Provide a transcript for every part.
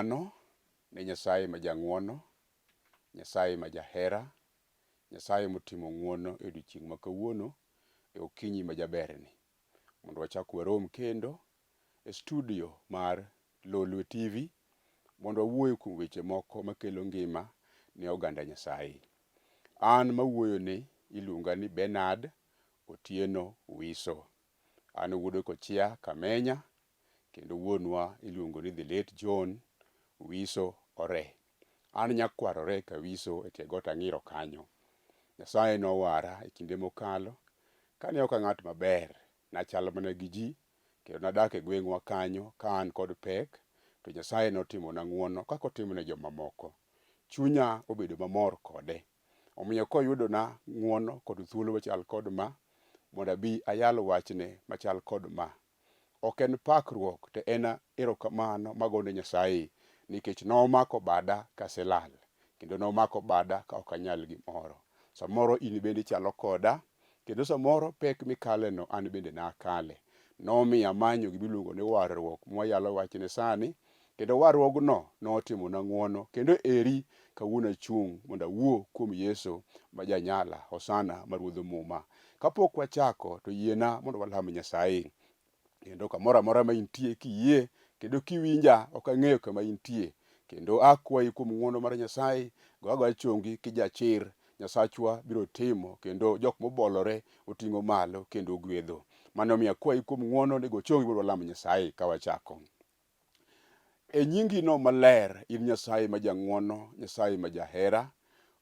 Erokamano ne Nyasaye ma jang'wono, Nyasaye ma jahera, Nyasaye motimo ng'wono e odiechieng' ma kawuono e okinyi ma jaberni. Mondo wachak warom kendo e studio mar Lolwe TV mondo wawuoye kuom weche moko makelo ngima ne oganda Nyasaye. An mawuoyoni iluonga ni Bernard Otieno Wiso. An wuod Okochia Kamenya kendo wuonwa iluongo ni the late John Wiso Ore. An nyakwar Ore Kawiso e tie got Ang'iro kanyo. Nyasaye nowara e kinde mokalo kane ok ang'at maber, nachal mana gi ji kendo nadak e gweng'wa kanyo ka an kod pek to Nyasaye notimona ng'wono kaka otimo ne jomamoko. Chunya obedo mamor kode. Omiyo koyudona ng'wono kod thuolo machal kod ma mondo abi ayal wachne machal kod ma, Ok en pakruok to en erokamano magone Nyasaye nikech nomako bada kaselal kendo nomako bada ka ok anyal gimoro. Samoro in bende ichalo koda kendo samoro pek mikaleno an bende nakale. Nomiyo amanyo gima iluongo ni warruok mwayalo wachne sani kendo warruogno notimona ng'wono kendo eri kawuono achung' mondo awuo kuom Yesu ma janyala, Hosana ma Ruodh Muma. Kapok wachako to yiena mondo walam Nyasaye. Kendo kamoro amora ma intie kiyie kendo kiwinja ok ang'eyo kama intie. Kendo akwayi kuom ng'wono mar Nyasaye, go agoya chongi kijachir, Nyasachwa biro timo kendo jok mobolore oting'o malo kendo ogwedho. Mano omiyo akwayi kuom ng'wono ni go chongi mondo walam Nyasaye ka wachako. E nyingino maler, in Nyasaye ma jang'wono, Nyasaye ma jahera,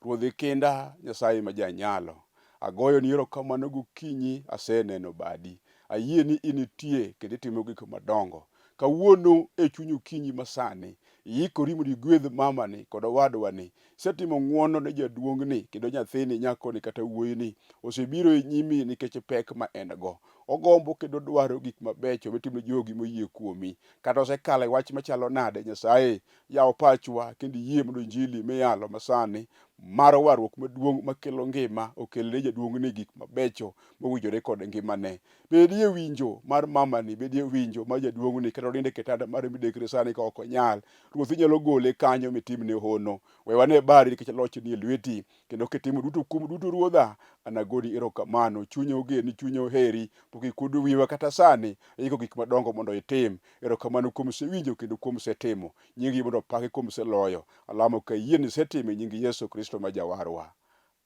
Ruodh kinda, Nyasaye ma janyalo. Agoyoni erokamano gokinyi, aseneno badi. Ayie ni initie kendo itimo gik madongo. Kawuono e chuny okinyi masani, iikori mondo igwedh mamani kod owadwani. Isetimo ng'wono ne jaduong'ni kendo nyathini, nyakoni kata wuoyini osebiro e nyimi nikech pek ma en go. Ogombo kendo dwaro gik mabecho mitimo ne jogi moyie kuomi. Kata osekalo e wach machalo nade, Nyasaye, yaw pachwa kendo iyie mondo injili miyalo masani mar warruok maduong' makelo ngima okel ne jaduong'ni gik mabecho mowinjore kod ngimane. Bedie winjo mar mamani, bedie winjo mar jaduong'ni kata onindo e kitanda mar midekre sani ka ok onyal. Ruoth inyalo gole kanyo mitimne hono. We wane bari nikech loch nie lweti. Kendo kitimo duto kuom duto Ruodha, anagoni erokamano. Chunya ogeni, chunya oheri, pok ikuodo wiwa kata sani. Iko gik madongo mondo itim. Erokamano kuom sewinjo kendo kuom setimo. Nyingi mondo opaki kuom seloyo. Alamo ka iyie ni isetimo e nying Yesu Kristo ma Jawarwa.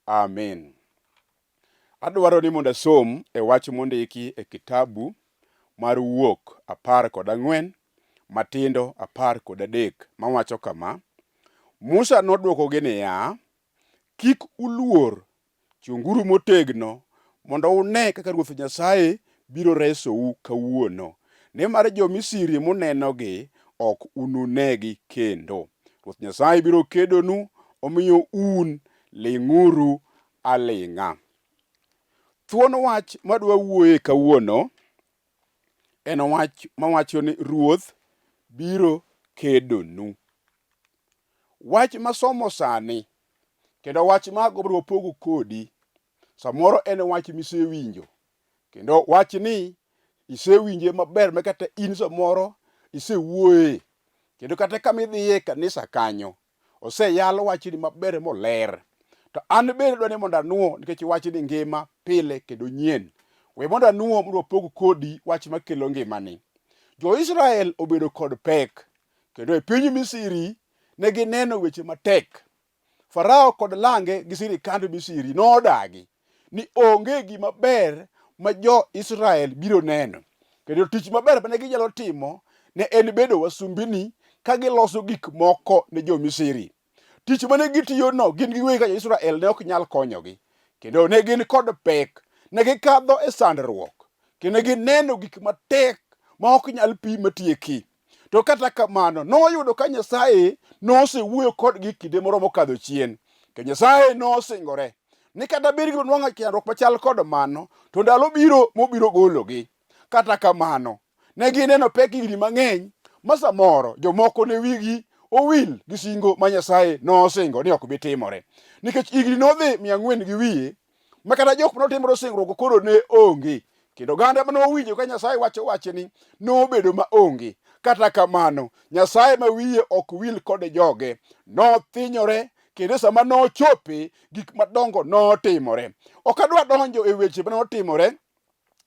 Amen. Adwaro ni mondo asom e wach mondiki e kitabu mar Wuok 14 matindo 13 mawacho kama, Musa nodwokogi niya, Kik uluor, chunguru motegno mondo une kaka Ruoth Nyasaye biro resou kawuono, nimar jo-Misri munenogi ok ununegi kendo. Ruoth Nyasaye biro kedonu, omiyo un ling'uru aling'a. Thuon wach madwa wuoye kawuono en wach mawacho ni Ruoth biro kedonu. Wach masomo sani kendo wach ma agombo pogo kodi samoro en wach misewinjo kendo wachni isewinje maber ma kata in samoro isewuoye kendo kata kama idhiye e kanisa kanyo oseyal wachni maber moler. To an bende adwa ni mondo anuo nikech wachni ngima pile kendo nyien. We mondo anuo mondo wapog kodi wach makelo ngimani. Jo-Israel obedo kod pek kendo e piny Misri ne gineno weche matek. Farao kod lange gi sirikand Misri nodagi ni onge gima ber ma jo-Israel biro neno. Kendo tich maber mane ginyalo timo ne en bedo wasumbini ka giloso gik moko ne jo-Misri. Tich mane gitiyono gin giwegi ka jo-Israel ne ok nyal konyogi. Kendo ne gin kod pek, ne gikadho e sandruok, kendo ne gineno gik matek ma ok nyal pim matieki. To kata kamano, noyudo ka Nyasaye nosewuoyo kodgi kinde moro mokadho chien. To Nyasaye nosingore ni kata bed gibiro nwang'o chandruok machal kod mano, to ndalo biro mobiro gologi. Kata kamano, ne gineno pek higni mang'eny ma samoro jomoko ne wigi owil gi singo ma Nyasaye nosingo ni ok bi timore. Nikech higni nodhi 400 gi wiye ma kata jok mane singruok koro ne onge. Kendo oganda mane owinjo ka Nyasaye wacho wachni nobedo ma onge. Kata kamano, Nyasaye ma wiye ok wil kod joge nothinyore kendo sama nochope gik madongo notimore. Ok adwa donjo e weche ma notimore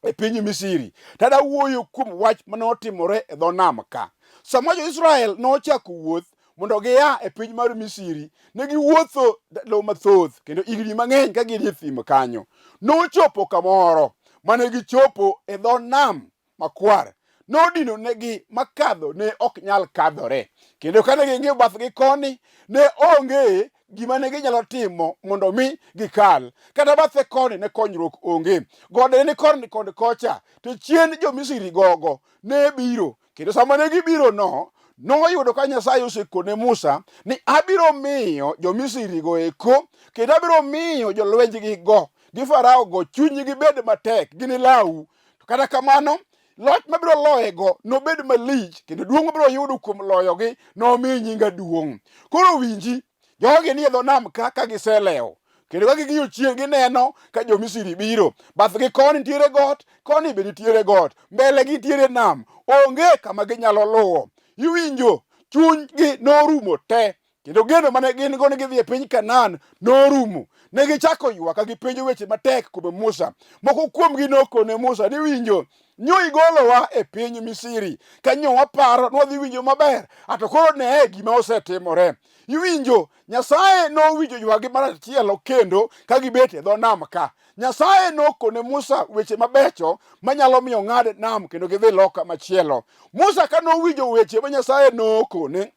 e piny Misri, to adwa wuoyo kuom wach ma notimore e dho nam ka. Sama jo-Israel nochako wuoth mondo gia e piny mar Misri, ne giwuotho ndalo mathoth kendo higni mang'eny ka gin e thim kanyo. Nochopo kamoro mane gichopo e dho nam makwar nodino negi makadho ne ok nyal kadhore kendo kane ging'iyo bathgi koni ne onge gima ne ginyalo timo mondo mi gikal kata bathe koni ne konyruok onge gode ne koni kod kocha to chien jo-Misri gogo ne biro kendo sama ne gibiro no noyudo ka Nyasaye osekone Musa ni abiro miyo jo-Misri go eko kendo abiro miyo jolwenjgi go gi Farao go chunygi bed matek ginilawu To kata kamano, loch mabiro loyego nobed malich kendo duong' mabiro yudo kuom loyogi nomi nyinga duong'. Koro winji, jogi nie dho nam ka ka giselewo kendo ka ging'iyo chien gineno ka jo-Misri biro. Bathgi koni nitiere got, koni be nitiere got, mbele gi nitiere nam, onge kama ginyalo luwo. Iwinjo, chunygi norumo te Kendo geno mane gin go ni gidhi e piny Kanaan norumo. Ne gichako ywak ka gipenjo weche matek kuom Musa. Moko kuomgi nokone Musa ni winjo, nyo igolowa e piny Misri ka nyo waparo nwadhi winjo maber, ato koro nee gima osetimore. Iwinjo, Nyasaye nowinjo ywakgi mar achielo kendo ka gibet e dho nam ka. Nyasaye nokone Musa weche mabecho manyalo miyo ng'ad nam kendo gidhi loka machielo. Musa ka nowinjo weche ma Nyasaye nokone,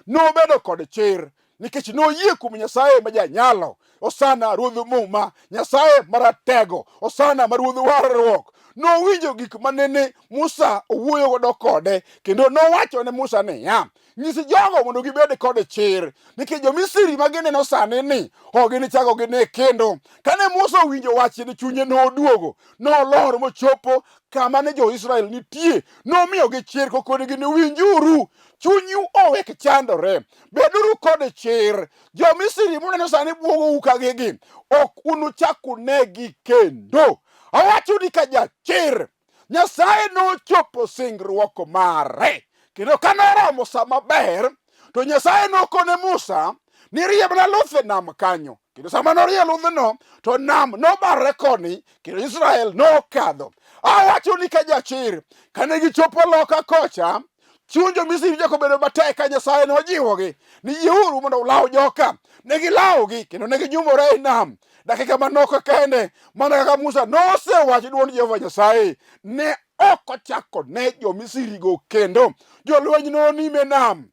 Nobedo kod chir nikech noyie kuom Nyasaye ma janyalo. Osana ruodh muma, Nyasaye maratego, Osana ma ruodh warruok. Nowinjo gik ma nene Musa owuoyo godo kode kendo nowacho ne Musa niya, nyis jogo mondo gibed kod chir nikech jo-Misri ma gineno sani ni ok ginichako gine kendo. Kane Musa owinjo wachni chunye noduogo, nolor mochopo kama ne jo-Israel nitie, nomiyogi chir kokonegi ni winjuru Chunyu owek chandore, beduru kod chir. Jo-Misri muneno sani bwogou ka gigi, ok unuchak unegi kendo. Awacho ni ka jachir, Nyasaye nochopo singruok mare, kendo ka noromo sa maber, to Nyasaye nokone Musa ni riembna luth e nam kanyo. Kendo sama norie ludhno, to nam nobarre koni, kendo Israel nokadho. Awacho ni ka jachir, kane gichopo loka kocha, chuny jo-Misri nochako bedo matek ka Nyasaye nojiwogi ni yieuru mondo ulaw joka. Ne gilawogi kendo ne ginyumore e nam. Dakika manok kende, mana kaka Musa nosewacho dwond Jehova Nyasaye, ne ok ochako ne jo-Misrigo kendo. Jolweny nonime nam.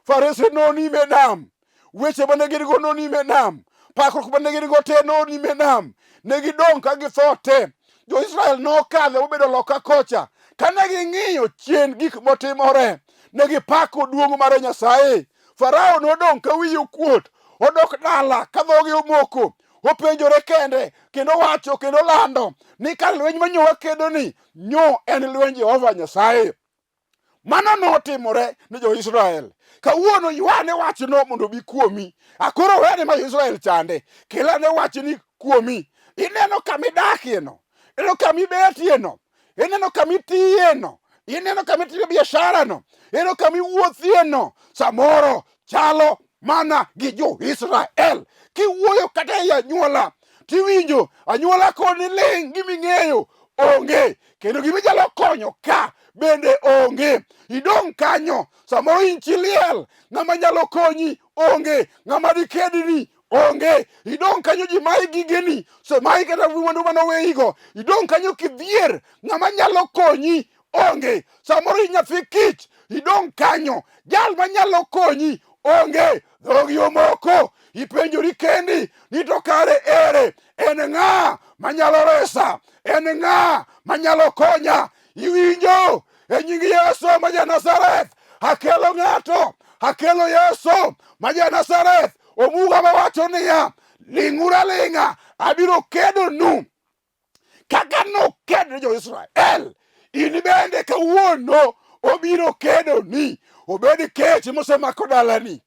Farese nonime nam, weche mane gin go nonime nam, pakruok mane gin go te nonime nam. Ne gidong' ka githo te. Jo-Israel nokadho mobedo loka kocha. Kane ging'iyo chien gik motimore, ne gipako duong' mar Nyasaye. Farao nodong' ka wiye okuot, odok dala ka dhoge omoko, openjore kende kendo wacho kendo lando ni kar lweny ma nyo wakedoni nyo en lweny Jehova Nyasaye. Mano notimore ne jo-Israel. Kawuono ywane wachno mondo obi kuomi. Akoro wene ma Israel chande. Kelane wachni kuomi. Ineno kama idakieno. Ineno kama ibetieno. Ineno kama itiyeno. Ineno kama itime biasharano. Ineno kama iwuothieno. Samoro chalo mana gi jo-Israel. Kiwuoyo kata ei anyuola, tiwinjo anyuola koni ling' giming'eyo onge kendo giminyalo konyo ka bende onge. Idong' kanyo, samoro in chi liel, ng'ama nyalo konyi onge, ng'ama dikedni onge. Idong' kanyo ji mayi gigeni, osemayi kata mwandu manoweyigo. Idong' kanyo kidhier, ng'ama nyalo konyi onge. Samoro in nyathi kich, idong' kanyo, jal manyalo konyi onge. Dhogi omoko, ipenjori kendi ni to kare ere, en ng'a manyalo resa, en ng'a manyalo konya? Iwinjo? E nying Yesu ma ja-Nazareth, akelo ng'ato, akelo Yesu ma ja-Nazareth. Omuga mawacho niya, ling'uru aling'a, abiro kedonu kaka nokedo ne jo-Israel, in bende kawuono obiro kedoni. Obed kech mosemako dalani,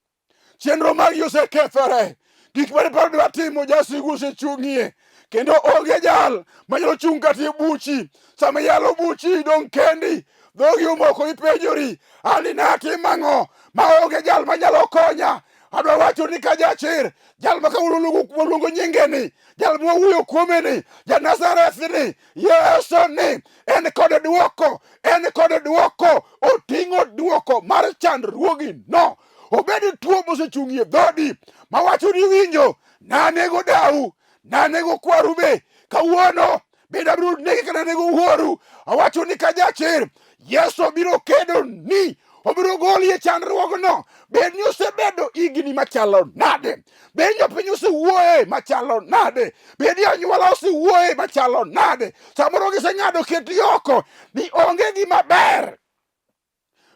chenro magi osekethore, gik mane paro dwa timo jasigu osechung'ie, kendo onge jal manyalo chung' kata e buchi. Sama iyalo buchi idong' kendi. Dhogi omoko ipenjori, ani natim ang'o maonge jal manyalo konya? Adwa wacho ni ka jachir, jal ma kawuono waluongo nyinge ni, jal mwawuoyo kuome ni, ja Nazareth ni, Yesu ni, en kod dwoko, en kod dwoko, oting'o dwoko mar chandruogi no. Obed tuo mosechung'ie dhodi, mawacho ni winjo, nanego dau, nanego kwaru be, kawuono bende abiro nege kata nego wuoru. Awacho ni ka jachir, Yesu biro kedo ni, obiro goli e chandruogno. Bed ni osebedo higni machalo nade, bed ni jopiny osewuoye machalo nade, bed ni anyuola osewuoye machalo nade, samoro giseng'ado keti oko ni onge gima ber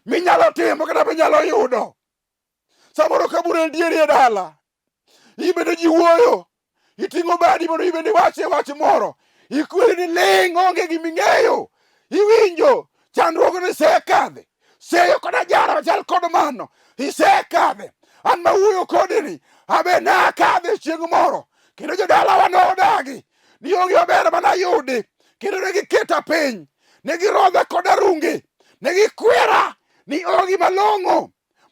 minyalo timo kata minyalo yudo. Samoro ka bura nitiere e dala, ibedo ji wuoyo, iting'o badi mondo ibende iwache wach moro, ikweri ni ling' onge giming'eyo, iwinjo chandruogno isekadhe, seyo kod ajara machal kod mano isekadhe. An mawuoyo kodini abe nakadhe chieng' moro, kendo jodalawa nodagi ni onge maber manayudi, kendo ne giketa piny, ne girodha kod arunge, ne gikwera ni onge malong'o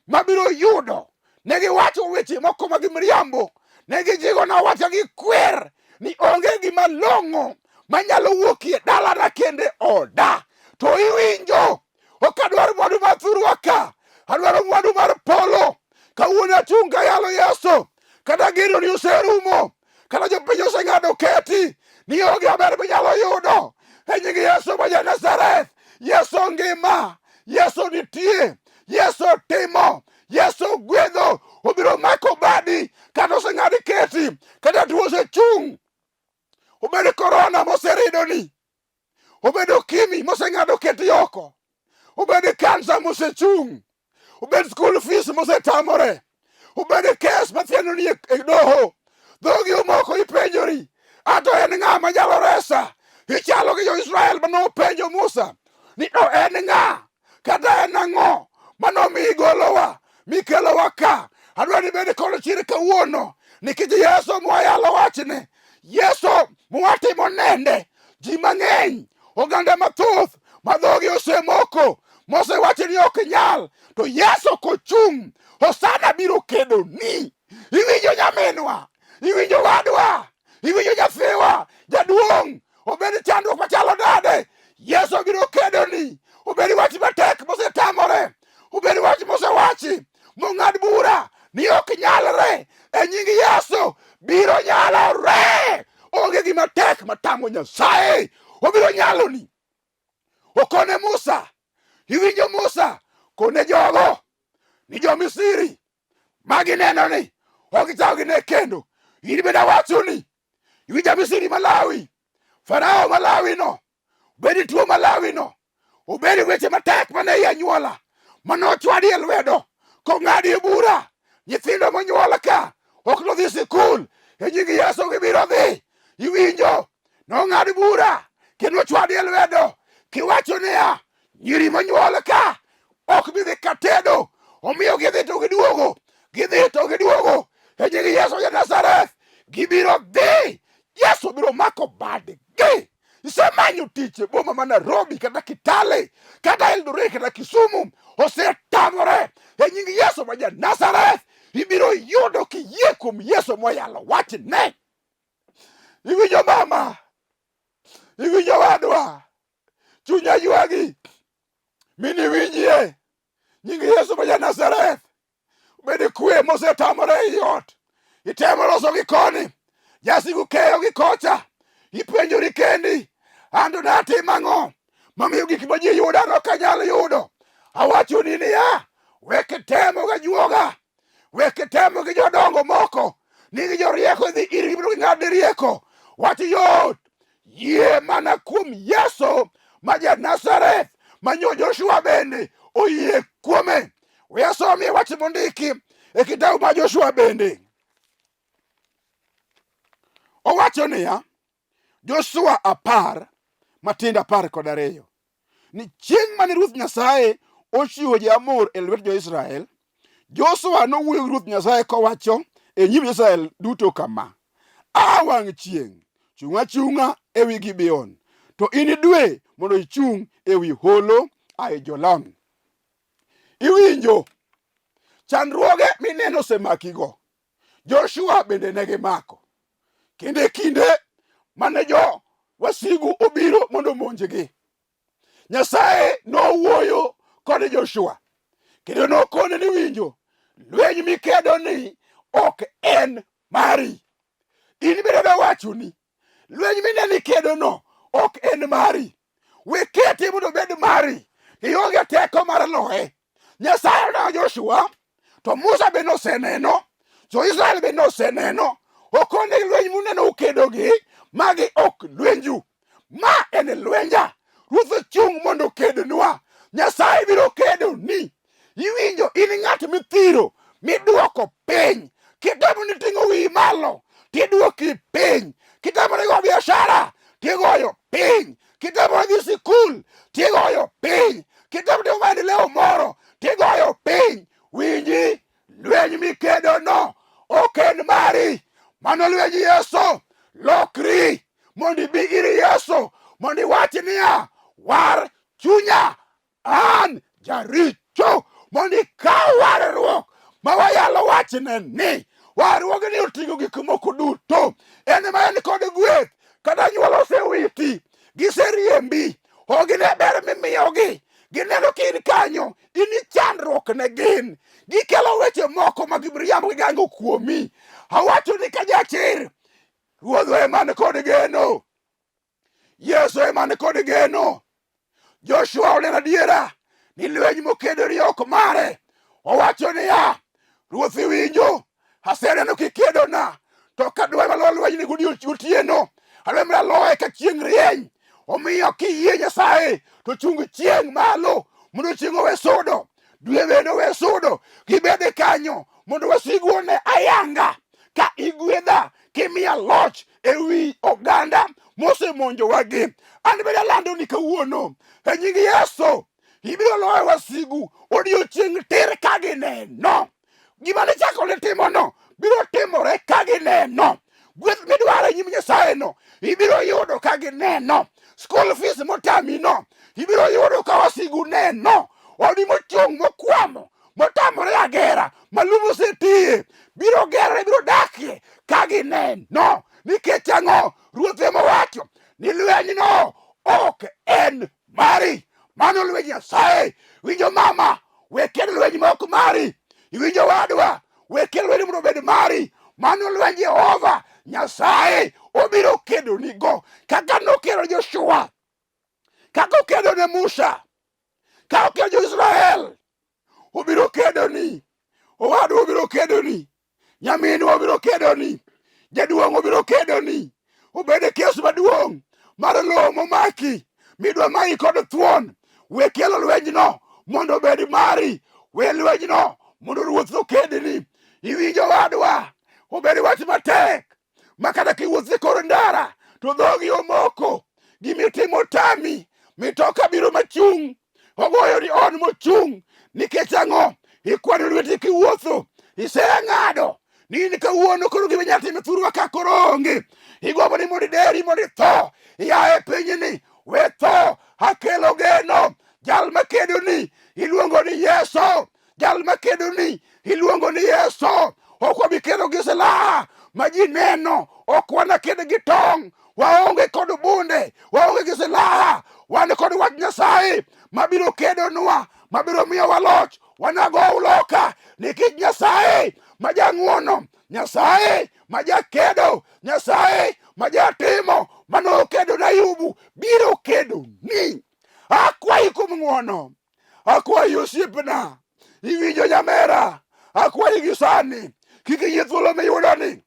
mabiro yudo. Ne giwacho weche moko mag miriambo, ne gijigona wach ka gikwer ni onge gima long'o manyalo wuokie dalana kende oda. To iwinjo, ok adwar mwandu mar thurwa ka, adwaro mwandu mar polo. Kawuono achung' kayalo Yesu, kata geno ni oserumo, kata jopiny oseng'ado keti ni onge maber minyalo yudo e nying Yesu ma ja Nazareth. Yesu ngima, Yesu nitie, Yesu timo, Yesu gwedho, obiro mako badi kata oseng'ad keti, kata tuo osechung', obed korona moseridoni, obed okimi moseng'ado keti oko, obed kansa mosechung', obed school fees mosetamore, obed kes mathiano ni e doho, dhogi omoko ipenjori, ato en ng'a manyalo resa? Ichalo gi jo-Israel mane openjo Musa ni to en ng'a kata en ang'o manomiyo igolowa mikelowa ka? Adwa ni ibed kod chir kawuono nikech Yesu mwayalo wachne, Yesu mwatimo nende ji mang'eny, oganda mathoth ma dhogi osemoko mosewacho ni ok nyal, to Yesu kochung' Hosana biro kedo ni. Iwinjo nyaminwa, iwinjo wadwa, iwinjo nyathiwa, jaduong', obed chandruok machalo nade, Yesu biro kedo ni. Obed wach matek mosetamore, obed wach mosewachi mong'ad bura ni ok nyalre, e nying Yesu biro nyalore. Onge gima tek matamo Nyasaye, obiro nyaloni. Okone Musa, iwinjo Musa, kone jogo ni jo-Misri ma gineno ni ok gichak gine kendo. In bende awachoni, iwinjo Misri Malawi, Farao Malawi no, obed tuo Malawi no, obed weche matek mane ei anyuola mane ochwadi e lwedo kong'adi e bura, nyithindo monyuol ka ok nodhi sikul, e nying Yesu gibiro dhi. Iwinjo, nong'ad bura kendo ochwadi e lwedo kiwacho niya, nyiri monyuol ka ok bi dhi katedo, omiyo gidhi to giduogo, gidhi to giduogo e nying Yesu ja Nazareth, gibiro dhi. Yesu biro mako badgi. Isemanyo tich e boma ma Nairobi kata Kitale kata Eldoret kata Kisumu, osetamore, e nying Yesu ma ja Nazareth ibiro yudo kiyie kuom Yesu moyalo wachne. Iwinjo mama, iwinjo wadwa, chunya ywagi miniwinjie nying Yesu ma ja Nazareth. Obed kwe mosetamore ei ot, itemo loso gi koni, jasigu keyo gi kocha, ipenjori kendi, anto natim ang'o mamiyo gik ma ji yudo an ok anyal yudo? Awachoni niya, wek temo gajuoga, wek temo gi jodongo moko nigi jorieko, idhi irgi mondo ging'adni rieko. Wach yot, yie mana kuom Yesu ma ja Nazareth ma nyo Joshua bende oyie kuome. We asomie wach mondiki e kitabu ma Joshua bende. Owacho niya, Joshua 10 matindo 12, ni chieng' mane Ruoth Nyasaye ochiwo jo-Amor e lwet jo-Israel, Joshua nowuoyo gi Ruoth Nyasaye kowacho e nyim Israel duto kama: A wang' chieng', chung' achung'a ewi Gibeon, to in dwe mondo ichung' ewi holo Aijalon. Iwinjo chandruoge mineno osemakigo, Joshua bende ne gimako. Kendo e kinde mane jo wasigu obiro mondo omonjgi, Nyasaye nowuoyo kod Joshua kendo nokone ni winjo, lweny mikedo ni ok en mari. In bende adwa wachoni, lweny mineno ikedono ok en mari. We kete mondo obed mari. Ionge teko mar loye. Nyasaye oneno Joshua, to Musa be noseneno, jo-Israel be noseneno. Okone lweny muneno ukedogi, magi ok lwenju. Ma en lwenja. Ruoth ochung' mondo okednwa. Nyasaye biro kedoni. Iwinjo in ng'at mithiro midwoko piny. Kitemo ni ting'o wiyi malo, tidwoki piny. Kitemo ni go biashara, tigoyo piny. Kitemo ni dhi sikul, tigoyo piny. Kitemo timo maendeleo moro, tigoyo piny. Winji, lweny mikedono ok en mari. Mano lweny Yesu. Lokri mondo ibi ir Yesu mondo iwach niya, war chunya an jaricho, mondo ikaw warruok ma wayalo wachne ni warruogni oting'o gik moko duto. En ma en kod gweth, kata nyuol osewiti, giseriembi, ok gine ber mimiyogi, gineno ka in kanyo, in chandruok ne gin, gikelo weche moko ma gimriambo gigango kuomi. Awacho ni ka jachir, Ruodhwa ema ni kod geno. Yesu ema ni kod geno. Joshua oneno adiera ni lweny mokedo ni ok mare. Owacho niya, Ruoth iwinjo, aseneno kikedona, to kadwa malo lwenyni gotieno, adwa mana loye ka chieng' rieny. Omiyo kiyie Nyasaye to chung chieng' malo mondo chieng' owe sudo, dwe bende owe sudo, gibed kanyo mondo wasigu one ayanga ka igwedha kimiya loch e wi oganda mosemonjowagi. An bende alando ni kawuono e nying Yesu ibiro loyo wasigu odiochieng' tir ka gineno. Gima ne chako ne timono biro timore ka gineno. Gweth midwaro e nyim Nyasaye no ibiro yudo ka gineno. School fees motamino ibiro yudo ka wasigu neno. Odi mochung' mokwamo motamore agera ma lum osetiye biro gerore biro dakie ka gineno. Nikech ang'o? Ruoth ema owacho ni lwenyno ok en mari. Mano lweny Nyasaye. Winjo mama, we kedo lweny ma ok mari. Iwinjo wadwa, we kedo lweny mondo obed mari. Mano lweny Jehova Nyasaye obiro kedonigo kaka nokedo Joshua, kaka okedo ne Musa, ka okedo jo-Israel. Obiro kedoni, owadwa obiro kedoni, nyaminwa obiro kedoni, jaduong' obiro kedoni. Obed e kes maduong' mar lowo momaki midwa mayi kod thuon. We kelo lwenyno mondo obed mari, we lwenyno mondo ruoth okedni. Iwinjo wadwa, obed wach matek ma kata kiwuotho e kor ndara to dhogi omoko, gimitimo tami, mitoka biro machung' ogoyo ni on mochung' nikech ang'o? Ikwano lweti kiwuotho, iseng'ado ni in kawuono koro gima inyalo timo thurwa ka koro onge. Igombo ni mondo ideri mondo itho, ia e pinyni, we tho, akelo geno. Jal makedoni iluongo ni Yesu, jal makedoni iluongo ni Yesu. Ok wabi kedo gi silaha ma ji neno, ok wanaked gi tong', waonge kod bunde, waonge gi silaha, wan kod wach Nyasaye mabiro kedonwa, mabiro miyowa loch. Wanago loka nikech Nyasaye ma jang'wono, Nyasaye ma jakedo, Nyasaye ma jatimo manokedo ne Ayubu biro kedoni. Akwayi kuom ng'wono, akwayi osiepna, iwinjo nyamera, akwayi gi sani, kik iyie thuolo miyudoni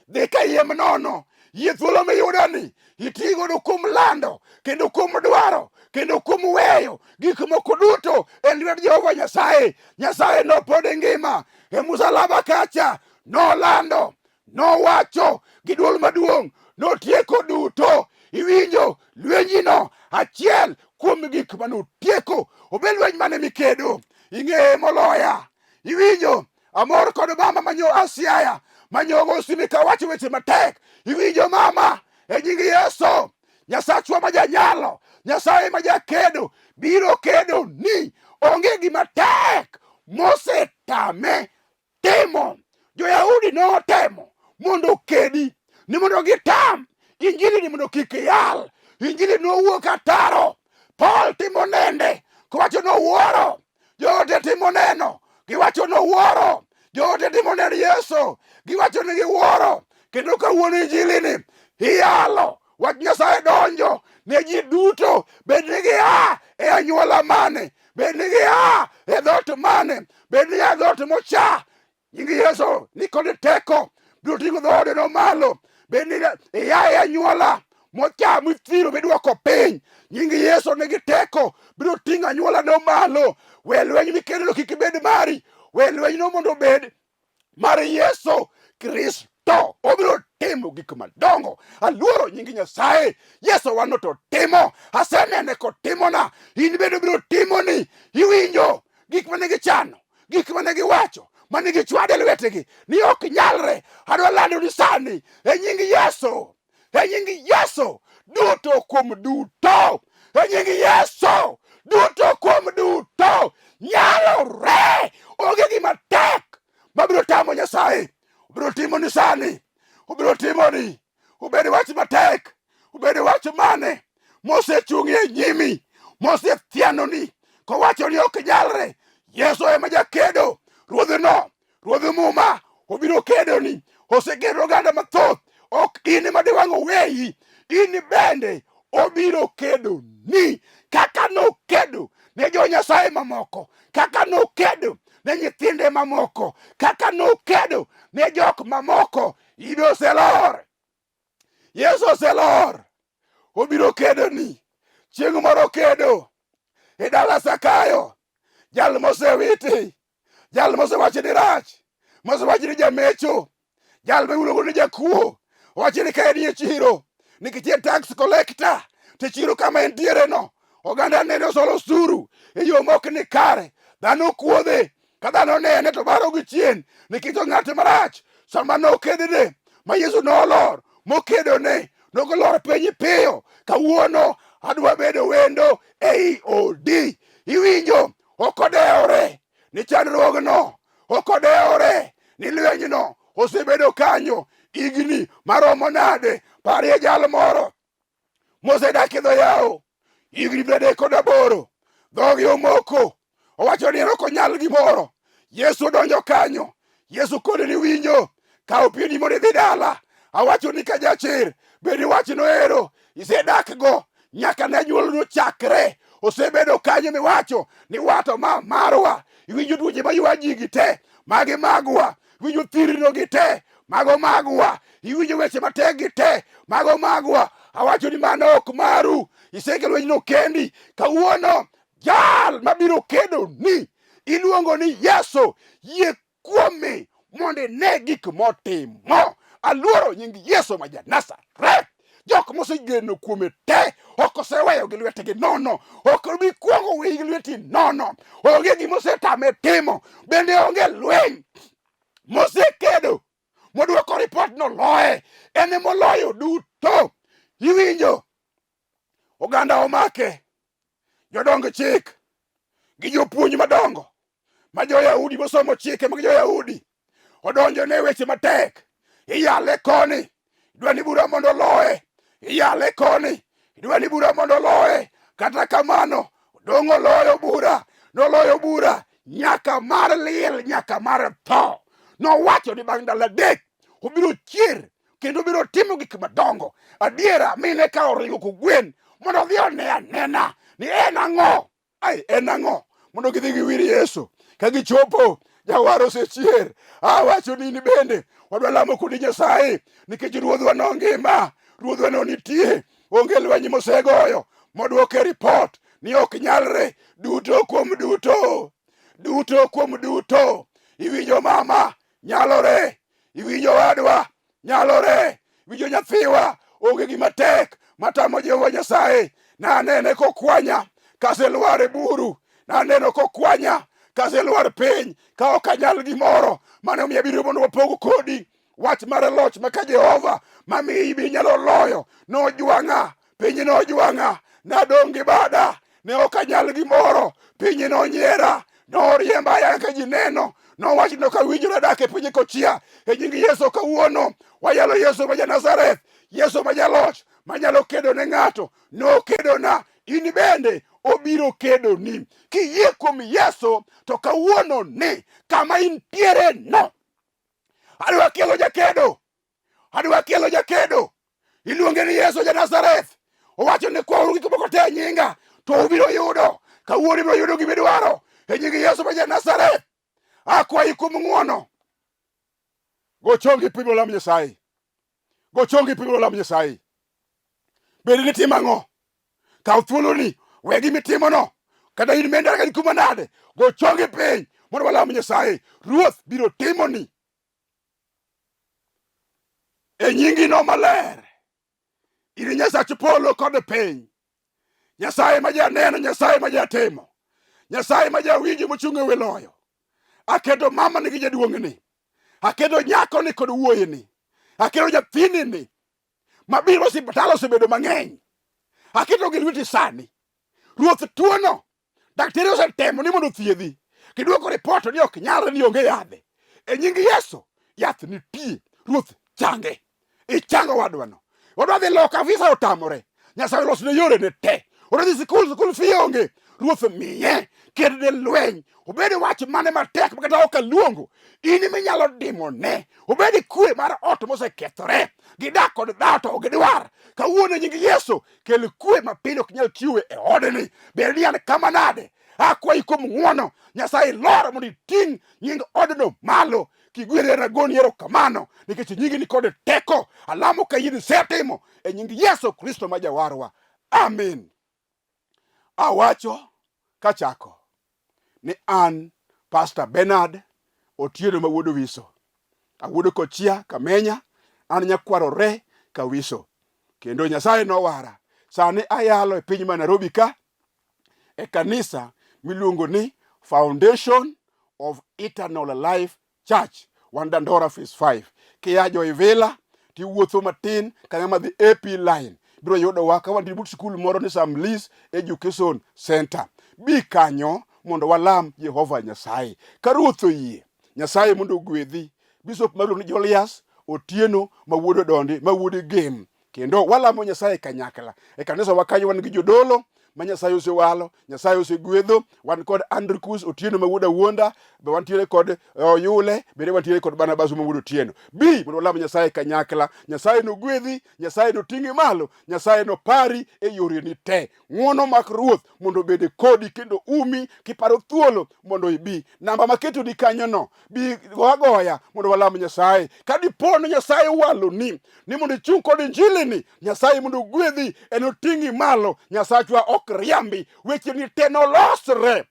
dhi kayiem nono. Yie thuolo miyudoni iti godo kuom lando kendo kuom dwaro kendo kuom weyo gik moko duto e lwet Jehova Nyasaye. Nyasaye nopod ngima e musalaba kacha, nolando, nowacho gi dwol maduong', notieko duto. Iwinjo lwenyino achiel kuom gik manotieko. Obed lweny mane mikedo, ing'eye moloya. Iwinjo amor kod mama manyo asiaya manyogo osimi kawacho weche matek. Iwinjo mama, e nying Yesu. Nyasachwa ma janyalo, Nyasaye ma jakedo biro kedo ni onge gima tek mosetame timo. Jo-Yahudi notemo mondo okedi ni mondo gitam injili ni mondo kik yal. Injili nowuok ataro. Paul timo nende kowacho nowuoro. Joote timo neno giwacho nowuoro. Joote timo neno Yesu giwacho ni giwuoro. Kendo kawuono injili ni iyalo wach Nyasaye donjo ne ji duto, bed ni gia e anyuola mane, bed ni gia e dhoot mane, bed ni gia e dhoot mocha. Nying Yesu ni kod teko biro ting'o dhoodeno malo. Bed ni ia e anyuola mocha mithiro midwoko piny, nying Yesu nigi teko biro ting'o anyuolano malo. We lweny mikedono kik bed mari, we lwenyno mondo obed mar Yesu Kristo. Obiro timo gik madongo. Aluoro nying Nyasaye. Yesu wano to timo. Asenene kotimona. In bende obiro timoni. Iwinjo gik mane gichano, gik mane giwacho, mane gichwade lwetegi ni ok nyalre. Adwa lando ni sani e nying Yesu, e nying Yesu duto kuom duto, e nying Yesu duto kuom duto nyalore. Onge gima tek mabiro tamo Nyasaye. Obiro timoni sani, obiro timoni. Obed wach matek, obed wach mane mosechung' e nyimi, mosethianoni kowacho ni ok nyalre. Yesu ema jakedo, ruodhno, ruodh muma, obiro kedoni. Osekedo oganda mathoth, ok in ema diwang' oweyi, in bende obiro kedoni kaka nokedo ne jo Nyasaye mamoko, kaka nokedo ne nyithinde mamoko, kaka nokedo ne jok mamoko. Ibe oselor, Yesu oselor, obiro kedoni. Chieng' moro kedo e dala Zakayo, jal mosewiti, jal mosewacho ni rach, mosewacho ni jamecho, jal miluongo ni jakuo, owacho ni ka en e chiro nikech en tax collector, to chiro kama entiere no oganda nene osolo osuru e yo mok ni kare, dhano kuodhe, ka dhano nene to baro gi chien nikech ong'at marach. Sama nokedne ma Yesu nolor mokedone, nogolor piny piyo. Kawuono adwa bedo wendo ei odi. Iwinjo, ok odewore ni chandruogno, ok odewore ni lwenyno osebedo kanyo higni maromo nade. Parie jal moro mosedak e dho yawo higni 38, dhoge omoko, owacho ni en ok onyal gimoro. Yesu odonjo kanyo, Yesu kone ni winjo, kaw pieni mondo idhi dala. Awacho ni ka jachir, bed ni wachno ero isedakgo nyaka ne nyuolno chakre, osebedo kanyo miwacho ni wato ma marwa. Iwinjo tuoche maywa ji gi te, magi magwa. Iwinjo thirno gi te, mago magwa. Iwinjo weche matek gi te, mago magwa. Awacho ni mano ok maru, isekelo lwenyno kendi. Kawuono jal mabiro kedo ni iluongo ni Yesu, yie kuome mondo ine gik motimo. Aluoro nying Yesu ma ja-Nazareth. Jok mosegeno kuome te ok oseweyo gi lwetegi nono, ok obi kuongo weyi gi lweti nono. Onge gima osetame timo, bende onge lweny mosekedo modwoko ripot noloye. En emoloyo duto. Iwinjo? Oganda omake, jodong chik gi jopuonj madongo ma jo-Yahudi mosomo chike mag jo-Yahudi odonjo ne weche matek. Iyale koni, idwa ni bura mondo oloye. Iyale koni, idwa ni bura mondo oloye. Kata kamano, dong' oloyo bura, noloyo bura nyaka mar liel, nyaka mar tho. Nowacho ni bang' ndalo 3 obiro chier kendo obiro timo gik madongo. Adiera mine ka oringo kogwen mondo odhi one anena ni en ang'o. Ai, en ang'o? Mondo gidhi giwir Yesu. Ka gichopo, jawar osechier. Awacho ni in bende wadwa lamo kodi Nyasaye nikech ruodhwa no ngima, ruodhwa no nitie. Onge lweny mosegoyo modwoke ripot ni ok nyalre. Duto kuom duto, duto kuom duto. Iwinjo mama, nyalore. Iwinjo wadwa, nyalore. Iwinjo nyathiwa, onge gima tek matamo Jehova Nyasaye. Nanene kokwanya kaselwar e buru, naneno kokwanya kaselwar piny ka ok anyal gimoro. Mano omiyo abiro mondo wapog kodi wach mar loch ma ka Jehova mamiyi ibi nyalo loyo. Nojwang'a. Piny nojwang'a, nadong' gi bada, ne ok anyal gimoro. Piny nonyiera, noriemba aya ka ji neno. Nowacho ni ok awinjora dak e piny kochia. E nying Yesu kawuono, wayalo Yesu ma ja-Nazareth, Yesu ma jaloch, manyalo kedo ne ng'ato. Nokedona, in bende obiro kedoni. Kiyie kuom Yesu, to kawuono ni kama intiere no. Adwa kelo jakedo, adwa kelo jakedo. Iluonge ni Yesu ja Nazareth. Owacho ni kwauru gik moko te e nyinga to ubiro yudo. Kawuono ibiro yudo gima idwaro e nying Yesu ma ja Nazareth. Akwayi kuom ng'wono. Go chongi piny mondo lam Nyasaye. Go chongi piny mondo lam Nyasaye. Bed ni timo ang'o? Kaw thuoloni, we gima itimono. Kata in menda kata kuma nade, go chongi piny mondo walam Nyasaye. Ruoth biro timoni e nyingino maler. In Nyasach polo kod piny. Nyasaye ma janeno, Nyasaye ma jatimo. Nyasaye ma jawinjo mochung' e wi loyo. Aketo mama ni gi jaduong'ni. Aketo nyakoni kod wuoyini. Aketo nyathini ni. Mabiro osiptal osebedo mang'eny. Aketo gi lweti sani. Ruoth tuono Daktari osetemo ni mondo othiedhi. Giduoko ripot ni ok nyalre ni onge yadhe. E nying Yesu, yath nitie. Ruoth change. Ichango wadwano. Wadwa dhi loka visa otamore. Nyasaye olosne yorene te. Odwa dhi sikul, sikul fee onge. Ruoth miye. Ked ne lweny. Obed wach mane matek ma kata ok aluongo. In ema inyalo dimone. Obed kwe mar ot mosekethore. Gidak kod dhawo to ok gidwar. Kawuono e nying Yesu, kel kwe ma piny ok nyal chiwe e odni. Bed ni an kama nade, akwayi kuom ng'wono, Nyasaye lor mondo iting' nying odno malo. Kigwedhi an agoni erokamano nikech nyingi ni kod teko. Alamo ka in isetimo e nying Yesu Kristo ma jawarwa. Amin. Awacho kachako ni an Pastor Bernard Otieno ma wuod Owiso. Awuod Kochia Kamenya, an nyakwar Ore Kawiso. Kendo Nyasaye nowara. Sani ayalo e piny ma Nairobi ka e kanisa miluongo ni Foundation of Eternal Life Church wan Dandora Phase 5. Kia Joivila tiwuotho matin kanyo madhi AP line biro yudowa ka wantie but sikul moro ni Sam Lees Education Center. Bi kanyo mondo walam Jehova Nyasaye. Ka Ruoth oyie, Nyasaye mondo ogwedhi. Bishop maluongo ni Julius Otieno ma wuod Odondi ma wuod Gem. Kendo walamo Nyasaye kanyakla. E kanisa wa kanyo wan gi jodolo ma Nyasaye osewalo, Nyasaye osegwedho. Wan kod Andrikus Otieno ma wuod Awuonda, be wantiere kod Oyule, bende wantiere kod Barnabas ma wuod Otieno. Bi mondo walam Nyasaye kanyakla. Nyasaye nogwedhi, Nyasaye noting'i malo, Nyasaye nopari e yoreni te. Ng'wono mak Ruoth mondo obed kodi kendo umi kiparo thuolo mondo ibi. Namba maketoni kanyono, bi go agoya mondo walam Nyasaye. Ka dipo ni Nyasaye owaloni ni mondo ichung' kod injili ni, Nyasaye mondo ogwedhi, enoting'i malo. Nyasachwa ok riambi, wecheni te nolosre.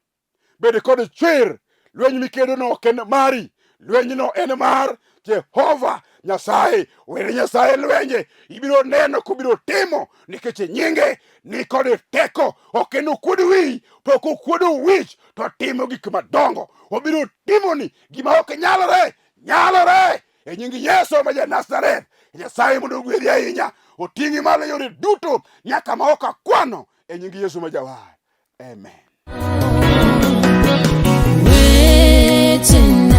Bed kod chir, lweny mikedono ok en mari, lwenyno en mar Jehova Nyasaye. Wene Nyasaye lwenje, ibiro neno kobiro timo, nikech nyinge ni kod teko. Ok en okuod wiyi, to ok okuodo wich, to timo gik madongo. Obiro timoni gima ok nyalore, nyalore e nying Yesu ma ja Nazareth. Nyasaye mondo ogwedhi ahinya, oting'i malo e yore duto nyaka ma ok akwano e nying Yesu ma jawar. Amen. Waiting.